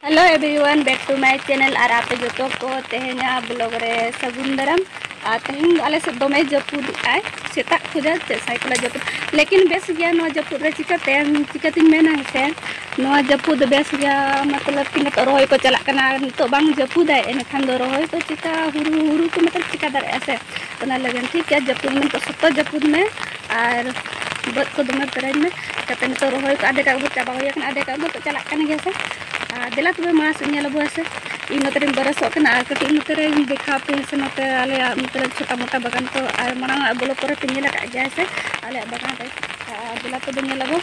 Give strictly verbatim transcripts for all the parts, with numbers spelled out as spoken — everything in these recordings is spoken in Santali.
Hello everyone, back to my channel. ᱟᱨ ᱟᱯᱮ ᱡᱚᱛᱚ ᱠᱚ ᱛᱮᱦᱮᱧᱟᱜ vlog ᱨᱮ ᱥᱟᱹᱜᱩᱱ ᱫᱟᱨᱟᱢ᱾ ᱟᱨ ᱛᱮᱦᱮᱧ ᱫᱚ ᱟᱞᱮ ᱥᱮᱫ ᱫᱚᱢᱮ ᱡᱟᱹᱯᱩᱫ ᱮᱫᱟᱭ, ᱥᱮᱛᱟᱜ ᱠᱷᱚᱱᱟᱜ ᱪᱮᱫ ᱥᱟᱭ ᱠᱚᱞᱟ ᱡᱟᱹᱯᱩᱫ, ᱞᱮᱠᱤᱱ ᱵᱮᱥ ᱜᱮᱭᱟ ᱱᱚᱣᱟ ᱡᱟᱹᱯᱩᱫ ᱨᱮ᱾ ᱪᱤᱠᱟᱹᱛᱮ, ᱪᱤᱠᱟᱹᱛᱤᱧ ᱢᱮᱱᱟ ᱦᱮᱸᱥᱮ, ᱱᱚᱣᱟ ᱡᱟᱹᱯᱩᱫ ᱵᱮᱥ ᱜᱮᱭᱟ, ᱢᱚᱛᱞᱚᱵ ᱠᱤ ᱱᱤᱛᱚᱜ ᱨᱚᱦᱚᱭ ᱠᱚ ᱪᱟᱞᱟᱜ ᱠᱟᱱᱟ, ᱱᱤᱛᱚᱜ ᱵᱟᱝ ᱡᱟᱹᱯᱩᱫᱟᱭ ᱮᱱᱠᱷᱟᱱ ᱫᱚ ᱨᱚᱦᱚᱭ ᱠᱚ ᱪᱤᱠᱟ, ᱦᱩᱲᱩ, ᱦᱩᱲᱩ ᱠᱚ ᱢᱚᱛᱞᱚᱵ ᱪᱤᱠᱟ ᱫᱟᱲᱮᱭᱟᱜᱼᱟ ᱥᱮ, ᱚᱱᱟ ᱞᱟᱹᱜᱤᱫ ᱴᱷᱤᱠ ᱜᱮᱭᱟ, ᱡᱟᱹᱯᱩᱫ ᱢᱮ, ᱱᱤᱛᱚᱜ ᱥᱚᱠᱛᱚ ᱡᱟᱹᱯᱩᱫ ᱢᱮ ᱟᱨ ᱵᱟᱹᱫᱽ ᱠᱚ ᱫᱚᱢᱮ ᱯᱮᱨᱮᱡ ᱢᱮ᱾ ᱪᱤᱠᱟᱹᱛᱮ ᱱᱤᱛᱚᱜ ᱨᱚᱦᱚᱭ ᱠᱚ ᱟᱫᱷᱮᱠᱟᱜ ᱫᱚ ᱪᱟᱵᱟ ᱦᱩᱭ ᱟᱠᱟᱱᱟ, ᱟᱫᱷᱮᱠᱟᱜ ᱫᱚ ᱪᱟᱞᱟᱜ ᱠᱟᱱ ᱜᱮᱭᱟ ᱥᱮ᱾ ᱟᱨ ᱫᱮᱞᱟ ᱛᱚᱵᱮ ᱢᱟᱲᱟᱝ ᱥᱮᱫ ᱧᱮᱞ ᱟᱵᱚ ᱦᱮᱸ ᱥᱮ᱾ ᱤᱧ ᱱᱚᱛᱮ ᱨᱮᱧ ᱵᱮᱨᱮᱥᱚᱜ ᱠᱟᱱᱟ ᱟᱨ ᱠᱟᱹᱴᱤᱡ ᱱᱚᱛᱮ ᱨᱮᱧ ᱫᱮᱠᱷᱟᱣ ᱟᱯᱮᱭᱟ ᱥᱮ, ᱱᱚᱛᱮ ᱟᱞᱮᱭᱟᱜ ᱱᱚᱛᱮ ᱨᱮ ᱪᱷᱳᱴᱟ ᱢᱳᱴᱟ ᱵᱟᱜᱟᱱ ᱠᱚ, ᱟᱨ ᱢᱟᱲᱟᱝ ᱟᱜ vlog ᱠᱚᱨᱮ ᱯᱮ ᱧᱮᱞ ᱟᱠᱟᱫ ᱜᱮᱭᱟ ᱥᱮ ᱟᱞᱮᱭᱟᱜ ᱵᱟᱜᱟᱱ ᱨᱮ᱾ ᱟᱨ ᱫᱮᱞᱟ ᱛᱚᱵᱮ ᱧᱮᱞ ᱟᱵᱚ᱾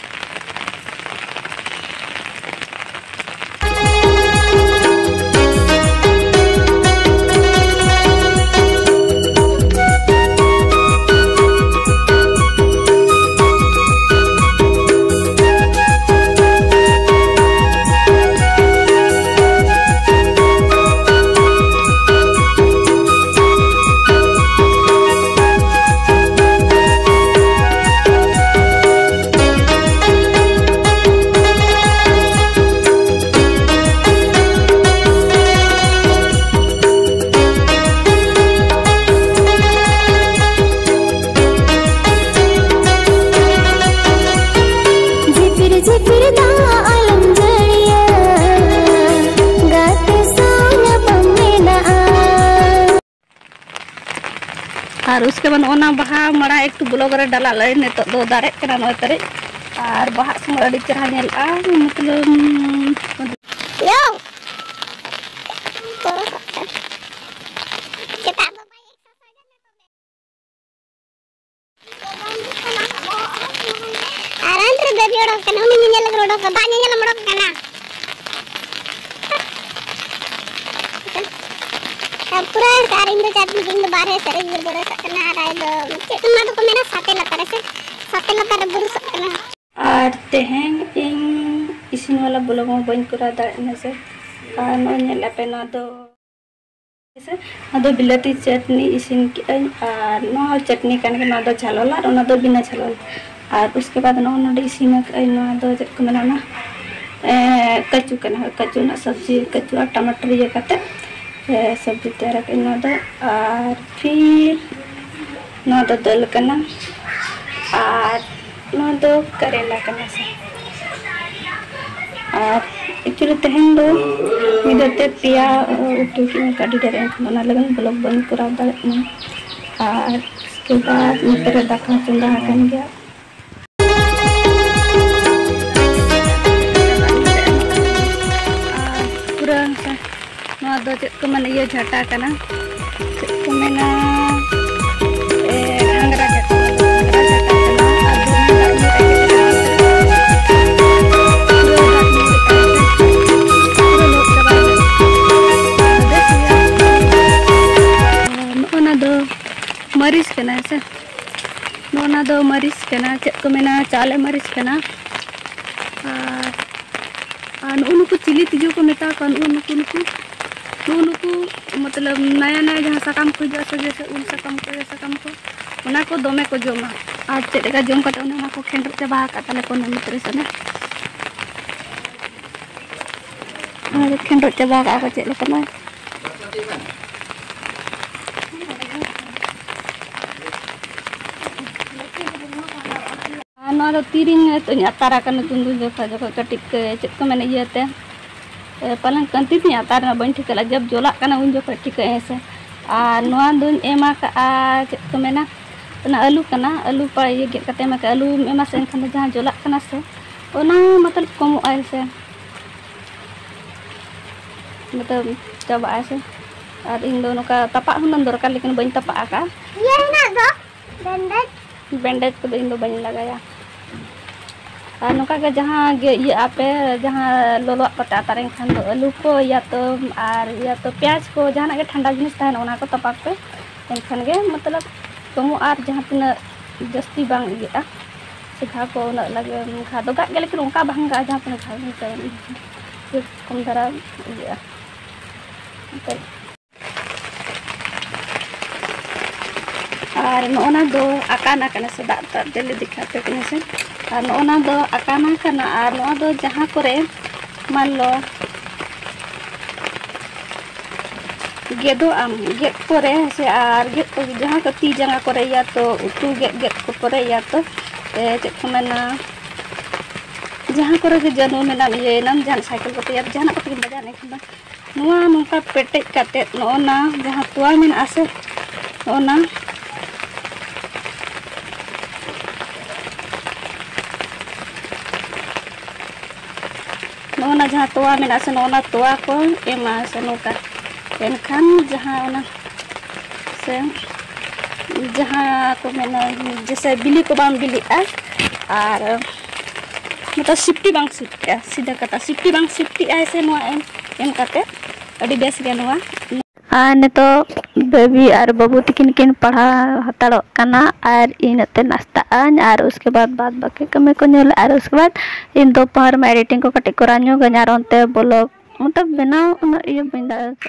ᱡᱷᱤᱯᱤᱨ ᱡᱷᱤᱯᱤᱨ ᱫᱟᱜ ᱟᱞᱚᱢ ᱡᱟᱹᱲᱤᱭᱟ, ᱜᱟᱛᱮ ᱥᱟᱶ ᱧᱟᱯᱟᱢ ᱢᱮᱱᱟᱜᱼᱟ᱾ ᱟᱨ ᱩᱥᱠᱮ ᱵᱟᱫ ᱚᱱᱟ ᱵᱟᱦᱟ ᱢᱟᱲᱟ ᱮᱠᱴᱩ vlog ᱨᱮ ᱰᱟᱞᱟ ᱞᱟᱹᱭ, ᱱᱤᱛᱚᱜ ᱫᱚ ᱫᱟᱨᱮᱜ ᱠᱟᱱᱟ ᱱᱚᱜᱼᱚᱭ ᱛᱟᱹᱨᱤᱡ᱾ ᱟᱨ ᱵᱟᱦᱟ ᱥᱚᱢᱚᱭ ᱟᱹᱰᱤ ᱪᱮᱦᱨᱟ ᱧᱮᱞᱚᱜᱼᱟ, ᱢᱚᱛᱞᱚᱵ ᱭᱳ! ᱥᱮᱛᱟᱜ ᱫᱚ ᱵᱟᱭ ᱟᱨ ᱚᱱᱛᱮ ᱨᱮ ᱵᱮᱵᱤ ᱚᱰᱚᱠ ᱠᱟᱱᱟ, ᱩᱱᱤ ᱧᱮᱧᱮᱞ ᱞᱟᱹᱜᱤᱫ ᱚᱰᱚᱠ ᱠᱟᱱᱟ, ᱫᱟᱜ ᱧᱮᱧᱮᱞ ᱮᱢ ᱚᱰᱚᱠ ᱠᱟᱱᱟ᱾ ᱟᱨ ᱯᱩᱨᱟᱹ ᱟᱨ ᱤᱧ ᱫᱚ ᱪᱟᱴᱱᱤ, ᱤᱧ ᱫᱚ ᱵᱟᱨᱦᱮ ᱥᱮᱫ ᱨᱮ ᱧᱤᱨ ᱵᱚᱨᱚᱥᱚᱜ ᱠᱟᱱᱟ᱾ ᱟᱨ ᱟᱡ ᱫᱚ ᱪᱮᱫ ᱚᱱᱟ ᱫᱚᱠᱚ ᱢᱮᱱᱟ, ᱥᱟᱛᱮ ᱞᱟᱛᱟᱨ ᱨᱮ ᱥᱮ ᱥᱟᱛᱮ ᱞᱟᱛᱟᱨ ᱨᱮ ᱵᱚᱨᱚᱥᱚᱜ ᱠᱟᱱᱟ᱾ ᱟᱨ ᱛᱮᱦᱮᱧ ᱤᱧ ᱤᱥᱤᱱ ᱵᱟᱞᱟ vlog ᱦᱚᱸ ᱵᱟᱹᱧ ᱠᱚᱨᱟᱣ ᱫᱟᱲᱮᱭᱟᱜ ᱠᱟᱱᱟ ᱥᱮ᱾ ᱟᱨ ᱱᱚᱜᱼᱚᱭ ᱧᱮᱞ ᱟᱯᱮ, ᱱᱚᱣᱟ ᱫᱚ ᱦᱮᱸᱥᱮ? ᱟᱫᱚ ᱵᱤᱞᱟᱹᱛᱤ ᱪᱟᱴᱱᱤ ᱤᱥᱤᱱ ᱠᱮᱫᱟᱹᱧ, ᱟᱨ ᱱᱚᱣᱟ ᱪᱟᱴᱱᱤ ᱠᱟᱱ ᱜᱮ, ᱱᱚᱣᱟ ᱫᱚ ᱡᱷᱟᱞᱚᱞ ᱟᱨ ᱚᱱᱟ ᱫᱚ ᱵᱤᱱᱟᱹ ᱡᱷᱟᱞᱚᱞ᱾ ᱟᱨ ᱩᱥᱠᱮ ᱵᱟᱫ ᱱᱚᱜᱼᱚᱭ ᱱᱚᱰᱮ ᱤᱥᱤᱱ ᱟᱠᱟᱫᱟᱹᱧ, ᱱᱚᱣᱟ ᱫᱚ ᱪᱮᱫ ᱠᱚ ᱢᱮᱱᱟ, ᱚᱱᱟ ᱮ, ᱠᱟᱹᱡᱩ ᱠᱟᱱᱟ, ᱠᱟᱹᱡᱩ ᱨᱮᱱᱟᱜ ᱥᱚᱵᱽᱡᱤ, ᱠᱟᱹᱡᱩ ᱟᱨ ᱴᱟᱢᱟᱴᱟᱨ ᱤᱭᱟᱹ ᱠᱟᱛᱮ, ᱮ, ᱥᱚᱵᱽᱡᱤ ᱛᱮᱭᱟᱨ ᱟᱠᱟᱫᱟᱹᱧ ᱱᱚᱣᱟ ᱫᱚ᱾ ᱟᱨ ᱯᱷᱤᱨ ᱱᱚᱣᱟ ᱫᱚ ᱫᱟᱹᱞ ᱠᱟᱱᱟ᱾ ᱟᱨ ᱱᱚᱣᱟ ᱫᱚ ᱠᱟᱨᱮᱞᱟ ᱠᱟᱱᱟ ᱥᱮ᱾ ᱟᱨ actually ᱛᱮᱦᱮᱧ ᱫᱚ ᱢᱤᱫ ᱫᱷᱟᱣ ᱛᱮ ᱯᱮᱭᱟ ᱩᱛᱩ ᱠᱤᱱ ᱟᱹᱰᱤ ᱰᱷᱮᱨ, ᱮᱱᱠᱷᱟᱱ ᱚᱱᱟ ᱞᱟᱹᱜᱤᱫ vlog ᱵᱟᱹᱧ ᱠᱚᱨᱟᱣ ᱫᱟᱲᱮᱭᱟᱜ ᱠᱟᱱᱟ᱾ ᱟᱨ ᱩᱥᱠᱮ ᱵᱟᱫ ᱱᱚᱛᱮ ᱨᱮ ᱫᱟᱠᱟ ᱪᱚᱸᱫᱟ ᱟᱠᱟᱱ ᱜᱮᱭᱟ᱾ ᱟᱨ ᱯᱩᱨᱟᱹ ᱱᱚᱣᱟ ᱫᱚ ᱪᱮᱫ ᱠᱚ ᱢᱮᱱᱟ, ᱤᱭᱟᱹ ᱡᱷᱟᱴᱟ ᱠᱟᱱᱟ, ᱪᱮᱫ ᱠᱚ ᱢᱮᱱᱟ, ᱮ, ᱜᱷᱟᱸᱜᱽᱨᱟ ᱡᱷᱟᱴᱟ, ᱜᱷᱟᱸᱜᱽᱨᱟ ᱡᱷᱟᱴᱟ ᱠᱟᱱᱟ᱾ ᱟᱨ ᱫᱚᱢᱮ ᱫᱟᱜ ᱧᱩᱨ ᱠᱟᱛᱮ ᱯᱩᱨᱟᱹ ᱫᱟᱜ ᱧᱩᱨ ᱠᱟᱛᱮ ᱯᱩᱨᱟᱹ ᱞᱚᱦᱚᱫ ᱪᱟᱵᱟ ᱟᱠᱟᱱᱟ᱾ ᱵᱮᱥ ᱜᱮᱭᱟ᱾ ᱟᱨ ᱱᱚᱜᱼᱚ ᱱᱟ ᱫᱚ ᱢᱟᱹᱨᱤᱪ ᱠᱟᱱᱟ ᱦᱮᱸ ᱥᱮ᱾ ᱱᱚᱜᱼᱚ ᱱᱟ ᱫᱚ ᱢᱟᱹᱨᱤᱪ ᱠᱟᱱᱟ, ᱪᱮᱫ ᱠᱚ ᱢᱮᱱᱟ, ᱪᱟᱣᱞᱮ ᱢᱟᱹᱨᱤᱪ ᱠᱟᱱᱟ᱾ ᱟᱨ, ᱟᱨ ᱱᱩᱜᱼᱩ ᱱᱩᱠᱩ ᱪᱤᱞᱤ ᱛᱤᱡᱩ ᱠᱚ ᱢᱮᱛᱟ ᱠᱚᱣᱟ, ᱱᱩᱜᱼᱩ ᱱᱩᱠᱩ, ᱱᱩᱠᱩ, ᱱᱩᱜᱼᱩ ᱱᱩᱠᱩ, ᱢᱚᱛᱞᱚᱵ, ᱱᱟᱭᱟ ᱱᱟᱭᱟ ᱡᱟᱦᱟᱸ ᱥᱟᱠᱟᱢ ᱠᱚ ᱦᱤᱡᱩᱜᱼᱟ ᱥᱮ, ᱡᱮᱭᱥᱮ ᱩᱞ ᱥᱟᱠᱟᱢ ᱠᱚ, ᱤᱭᱟᱹ ᱥᱟᱠᱟᱢ ᱠᱚ, ᱚᱱᱟ ᱠᱚ ᱫᱚᱢᱮ ᱠᱚ ᱡᱚᱢᱟ᱾ ᱟᱨ ᱪᱮᱫ ᱞᱮᱠᱟ ᱡᱚᱢ ᱠᱟᱛᱮ ᱚᱱᱮ ᱚᱱᱟ ᱠᱚ ᱠᱷᱮᱸᱰᱨᱚᱜ ᱪᱟᱵᱟ ᱟᱠᱟᱫ ᱛᱟᱞᱮ ᱠᱚ ᱱᱟᱹᱢᱤ ᱛᱟᱹᱨᱤ ᱥᱮ ᱚᱱᱟ᱾ ᱟᱨ ᱠᱷᱮᱸᱰᱨᱚᱜ ᱪᱟᱵᱟ ᱟᱠᱟᱫ ᱠᱚ ᱪᱮᱫ ᱞᱮᱠᱟ ᱱᱚᱜᱼᱚᱭ᱾ ᱟᱨ ᱱᱚᱣᱟ ᱫᱚ ᱛᱤᱨᱤᱧ ᱱᱤᱛᱚᱜ ᱤᱧ ᱟᱛᱟᱨ ᱟᱠᱟᱱᱟ, ᱪᱩᱸᱫᱩ ᱡᱚᱠᱷᱚᱱ, ᱡᱚᱠᱷᱚᱱ ᱠᱟᱹᱴᱤᱡ ᱠᱚ, ᱪᱮᱫ ᱠᱚ ᱢᱮᱱᱟ, ᱤᱭᱟᱹᱛᱮ, ᱮ, ᱯᱟᱞᱮᱱ ᱠᱟᱹᱱᱛᱤ ᱛᱤᱧ ᱟᱛᱟᱨ ᱮᱱᱟ, ᱵᱟᱹᱧ ᱴᱷᱤᱠᱟᱹ ᱞᱮᱫᱟ᱾ ᱡᱟᱵ ᱡᱚᱞᱟᱜ ᱠᱟᱱᱟ ᱩᱱ ᱡᱚᱠᱷᱚᱱ ᱴᱷᱤᱠᱟᱹᱭᱟᱹᱧ ᱥᱮ᱾ ᱟᱨ ᱱᱚᱣᱟ ᱫᱚᱧ ᱮᱢ ᱟᱠᱟᱜᱼᱟ, ᱪᱮᱫ ᱠᱚ ᱢᱮᱱᱟ, ᱚᱱᱟ ᱟᱹᱞᱩ ᱠᱟᱱᱟ, ᱟᱹᱞᱩ ᱯᱟ-, ᱤᱭᱟᱹ ᱜᱮᱫ ᱠᱟᱛᱮ ᱮᱢ ᱟᱠᱟᱜᱼᱟ᱾ ᱟᱹᱞᱩᱢ ᱮᱢᱟ ᱥᱮ, ᱮᱱᱠᱷᱟᱱ ᱫᱚ ᱡᱟᱦᱟᱸ ᱡᱚᱞᱟᱜ ᱠᱟᱱᱟ ᱥᱮ, ᱚᱱᱟ ᱢᱚᱛᱞᱚᱵ ᱠᱚᱢᱚᱜᱼᱟᱭ ᱥᱮ, ᱢᱚᱛᱞᱚᱵ ᱪᱟᱵᱟᱜᱼᱟᱭ ᱥᱮ᱾ ᱟᱨ ᱤᱧ ᱫᱚ ᱱᱚᱝᱠᱟ ᱛᱟᱯᱟᱜ ᱦᱩᱱᱟᱹᱝ ᱫᱚᱨᱠᱟᱨ, ᱞᱮᱠᱤᱱ ᱵᱟᱹᱧ ᱛᱟᱯᱟᱜ ᱟᱠᱟᱜᱼᱟ᱾ ᱤᱭᱟᱹ ᱦᱮᱱᱟᱜ ᱫᱚ ᱵᱮᱱᱰᱮᱡᱽ᱾ ᱵᱮᱱᱰᱮᱡᱽ ᱠᱚᱫᱚ ᱤᱧ ᱫᱚ ᱵᱟᱹᱧ ᱞᱟᱜᱟᱭᱟ᱾ ᱟᱨ ᱱᱚᱝᱠᱟ ᱜᱮ ᱡᱟᱦᱟᱸ ᱜᱮ ᱤᱭᱟᱹᱜ ᱟᱯᱮ, ᱡᱟᱦᱟᱸ ᱞᱚᱞᱚᱣᱟᱜ ᱠᱚᱛᱮ ᱟᱛᱟᱨ, ᱮᱱᱠᱷᱟᱱ ᱫᱚ ᱟᱹᱞᱩ ᱠᱚ ᱤᱭᱟ ᱛᱚ, ᱟᱨ ᱤᱭᱟ ᱛᱚ ᱯᱮᱸᱭᱟᱡᱽ ᱠᱚ, ᱡᱟᱦᱟᱱᱟᱜ ᱜᱮ ᱴᱷᱟᱱᱰᱟ ᱡᱤᱱᱤᱥ ᱛᱟᱦᱮᱱᱟ, ᱚᱱᱟ ᱠᱚ ᱛᱟᱯᱟᱠ ᱯᱮ᱾ ᱮᱱᱠᱷᱟᱱ ᱜᱮ ᱢᱚᱛᱞᱚᱵ ᱠᱚᱢᱚᱜᱼᱟ᱾ ᱟᱨ ᱡᱟᱦᱟᱸ ᱛᱤᱱᱟᱹᱜ ᱡᱟᱹᱥᱛᱤ ᱵᱟᱝ ᱤᱭᱟᱹᱜᱼᱟ ᱥᱮ ᱜᱷᱟ ᱠᱚ ᱩᱱᱟᱹᱜ ᱞᱟᱜᱮ, ᱜᱷᱟ ᱫᱚ ᱜᱷᱟᱜ ᱜᱮᱭᱟ, ᱞᱮᱠᱤᱱ ᱚᱱᱠᱟ ᱵᱟᱝ ᱜᱷᱟᱜᱼᱟ ᱡᱟᱦᱟᱸ ᱛᱤᱱᱟᱹᱜ ᱜᱷᱟ ᱦᱩᱭᱩᱜ ᱛᱟᱵᱚᱱ, ᱠᱚᱢ ᱫᱷᱟᱨᱟ ᱤᱭᱟᱹᱜᱼᱟ᱾ ᱮᱱᱛᱮᱫ ᱟᱨ ᱱᱚᱜᱼᱚ ᱱᱟ ᱫᱚ ᱟᱠᱟᱱ ᱟᱠᱟᱱᱟ ᱥᱮ, ᱫᱟᱜ ᱫᱟᱜ ᱛᱮᱞᱮ ᱫᱮᱠᱷᱟᱣ ᱟᱯᱮ ᱠᱟᱱᱟ ᱥᱮ᱾ ᱟᱨ ᱱᱚᱜᱼᱚ ᱱᱟ ᱫᱚ ᱟᱠᱟᱱᱟ ᱠᱟᱱᱟ᱾ ᱟᱨ ᱱᱚᱣᱟ ᱫᱚ ᱡᱟᱦᱟᱸ ᱠᱚᱨᱮ ᱢᱟᱱ ᱞᱚ ᱜᱮᱫᱚᱜ ᱟᱢ, ᱜᱮᱫ ᱯᱚᱨᱮ ᱥᱮ ᱟᱨ ᱜᱮᱫ ᱠᱚ ᱡᱟᱦᱟᱸ ᱠᱚ ᱛᱤ ᱡᱟᱸᱜᱟ ᱠᱚᱨᱮ ᱭᱟ ᱛᱚ ᱩᱛᱩ ᱜᱮᱫ ᱜᱮᱫ ᱠᱚ ᱯᱚᱨᱮ ᱭᱟ ᱛᱚ ᱮ, ᱪᱮᱫ ᱠᱚ ᱢᱮᱱᱟ, ᱡᱟᱦᱟᱸ ᱠᱚᱨᱮ ᱜᱮ ᱡᱟᱹᱱᱩᱢ ᱮᱱᱟᱢ ᱤᱭᱟᱹᱭᱮᱱᱟᱢ ᱡᱟᱦᱟᱱᱟᱜ ᱥᱟᱭᱠᱮᱞ ᱠᱚᱛᱮ ᱭᱟ ᱡᱟᱦᱟᱱᱟᱜ ᱠᱚᱛᱮ ᱜᱮᱢ ᱵᱟᱡᱟᱣ ᱮᱱᱟ ᱮᱱᱠᱷᱟᱱ ᱫᱚ ᱱᱚᱣᱟ ᱱᱚᱝᱠᱟ ᱯᱮᱴᱮᱡ ᱠᱟᱛᱮᱫ ᱱᱚᱜᱼᱚ ᱱᱟ ᱡᱟᱦᱟᱸ ᱛᱚᱣᱟ ᱢᱮᱱᱟᱜᱼᱟ ᱥᱮ ᱱᱚᱜᱼᱚ ᱱᱟ ᱱᱚᱜᱼᱚ ᱱᱟ ᱡᱟᱦᱟᱸ ᱛᱚᱣᱟ ᱢᱮᱱᱟᱜᱼᱟ ᱥᱮ ᱱᱚᱜᱼᱚ ᱱᱟ ᱛᱚᱣᱟ ᱠᱚ ᱮᱢᱟ ᱥᱮ ᱱᱚᱝᱠᱟ ᱮᱱᱠᱷᱟᱱ ᱡᱟᱦᱟᱸ ᱚᱱᱟ ᱥᱮ ᱡᱟᱦᱟᱸ ᱠᱚ ᱢᱮᱱᱟ ᱡᱮᱥᱮ ᱵᱤᱞᱤ ᱠᱚ ᱵᱟᱝ ᱵᱤᱞᱤᱜᱼᱟ ᱟᱨ ᱢᱚᱛᱞᱚᱵ ᱥᱤᱯᱴᱤ ᱵᱟᱝ ᱥᱤᱯᱴᱤᱜᱼᱟ, ᱥᱤᱫᱷᱟᱹ ᱠᱟᱛᱷᱟ ᱥᱤᱯᱴᱤ ᱵᱟᱝ ᱥᱤᱯᱴᱤᱜᱼᱟ ᱥᱮ ᱱᱚᱣᱟ ᱮᱢ ᱮᱢ ᱠᱟᱛᱮ ᱟᱹᱰᱤ ᱵᱮᱥ ᱜᱮ ᱱᱚᱣᱟ᱾ ᱟᱨ ᱱᱤᱛᱚᱜ ᱵᱮᱵᱤ ᱟᱨ ᱵᱟᱹᱵᱩ ᱛᱤᱠᱤᱱ ᱠᱤᱱ ᱯᱟᱲᱦᱟᱣ ᱦᱟᱛᱟᱲᱚᱜ ᱠᱟᱱᱟ ᱟᱨ ᱤᱧ ᱱᱚᱛᱮ ᱱᱟᱥᱛᱟᱜ ᱟᱹᱧ ᱟᱨ ᱩᱥᱠᱮ ᱵᱟᱫ ᱵᱟᱫ ᱵᱟᱹᱠᱤ ᱠᱟᱹᱢᱤ ᱠᱚ ᱧᱮᱞᱟ ᱟᱨ ᱩᱥᱠᱮ ᱵᱟᱫ ᱤᱧ ᱫᱚᱯᱚᱦᱚᱨ ᱢᱟ ᱮᱰᱤᱴᱤᱝ ᱠᱚ ᱠᱟᱹᱴᱤᱡ ᱠᱚᱨᱟᱣ ᱧᱚᱜᱟᱹᱧ ᱟᱨ ᱚᱱᱛᱮ ᱵᱞᱚᱜ ᱢᱚᱛᱞᱚᱵ ᱵᱮᱱᱟᱣ ᱩᱱᱟᱹᱜ ᱤᱭᱟᱹ ᱵᱟᱹᱧ ᱫᱟᱲᱮᱭᱟᱜᱼᱟ᱾